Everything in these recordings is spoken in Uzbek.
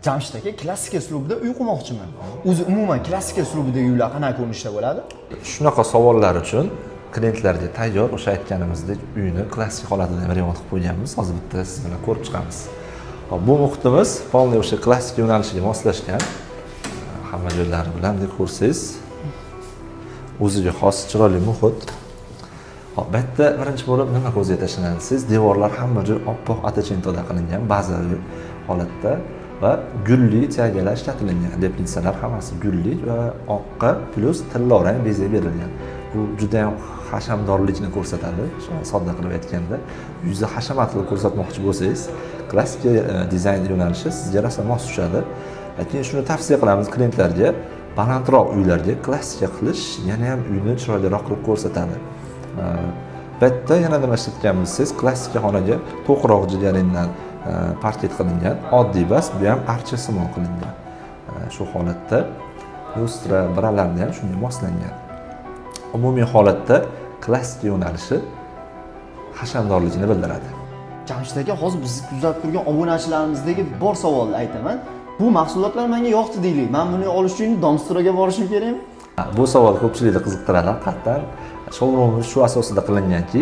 Jamshid aka, klassika uslubida uy qurmoqchiman. O'zi umuman klassika uslubidagi uylar qanaqa ko'rinishda bo'ladi? Shunaqa savollar uchun klientlarga tayyor o'sha aytganimizdek uyni klassik holatida remont qilib qo'yganmiz. Hozir bitta siz bilan ko'rib chiqamiz. Hop, bu muhitimiz полный o'sha klassik yo'nalishiga moslashgan. Hamma joylari bilan deb ko'rsangiz, o'ziga xos chiroyli muhit. Hop, bu yerda birinchi bo'lib nima ko'zga tashlanadi? Siz devorlar hamma joy oppoq atachentoda qilingan, bazaviy holatda va gulli tiyagalar ishlatilgan. Leplitsalar hammasi gulli va oqqa plus tillarang bezak berilgan. Bu juda ham hashamdorlikni ko'rsatadi. Shuni sodda qilib aytganda, yuzni hashamatli ko'rsatmoqchi bo'lsangiz, klassik dizayn yo'nalishi sizga rosa mos tushadi. Lekin shuni tavsiya qilamiz klientlarga, balandroq uylarga klassika qilish yana ham uyni chiroyliroq qilib ko'rsatadi. Bu yerda yana nima ishlatganmiz? Siz klassika xonaga to'qroq jigarindan parket qilingan, oddiy bas, bu ham archa simon qilingan. Shu holatda lyustra biralarni ham shunga moslangan. Umumiy holatda klassik yo'nalishi hashamdorligini bildiradi. Jamshid aka, hozir bizni kuzatib turgan obunachilarimizdagi bor savolni aytaman. Bu mahsulotlar menga yoqdi deylik. Men buni olish uchun Domstroyga borishim kerakmi? Bu savol ko'pchilikni qiziqtiradi haqiqatan. Showroomimiz shu asosida qilinganki,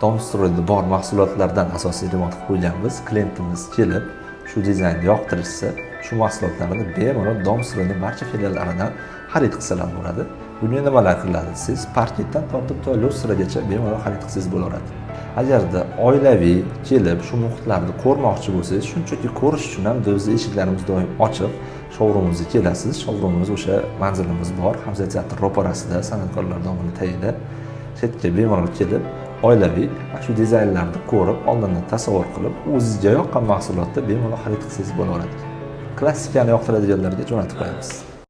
Domstroyda bor mahsulotlardan asosiy remont qilib qo'yganmiz. Klientimiz kelib shu dizaynni yoqtirishsa, shu mahsulotlarni bemalol Domstroyning barcha filiallaridan xarid qilsalar bo'ladi. Bunga nimalar qilinadi? Siz parketdan tortib to lyustragacha bemalol xarid qilsangiz bo'laveradi. Agarda oilaviy kelib shu muhitlarni ko'rmoqchi bo'lsangiz, shunchaki ko'rish uchun ham bizni eshiklarimiz doim ochiq. Showroomimizga kelasiz. Showroomimiz o'sha manzilimiz bor, Hamza teatr ro'parasida, san'atkorlar domini tagida. Chetga bemalol kelib, oilaviy shu dizaynlarni ko'rib, oldindan tasavvur qilib, o'zingizga yoqqan mahsulotni bemalol xarid qilsangiz bo'laveradi. Klassikani yoqtiradiganlarga jo'natib qo'yamiz.